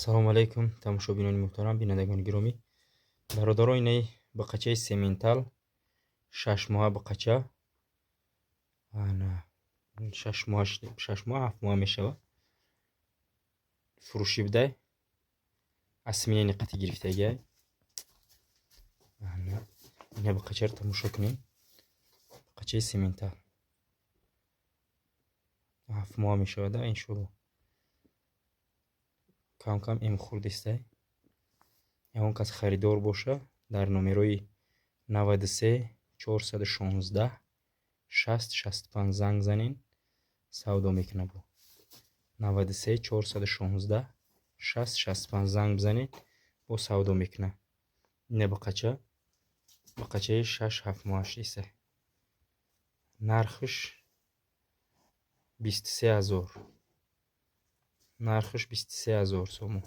Салому алайкум, тамошобинони муҳтарам, бинандагони гиромӣ, бародаро. Инаи буқачаи сементал, 6 моҳа буқача, 6 моҳа, 6 моҳа, 7 моҳа мешавад. Фурӯшӣ будай, осеменение қати гирифтагиай. Ина буқачаро тамошо кунем. Буқачаи сементал 7 моҳа мешавад, иншоалло. Кам кам эм хурдистай. Ягон кас харидор боша, дар номерои 93 416 60 65 занг занен, савдо мекунад. Бо 93 416 60 65 занг бизанед, бо савдо мекунад. Ина буқача, буқачаи 6-7 моҳа шиста. Нархаш 23 000, нархаш 23 000 сомон.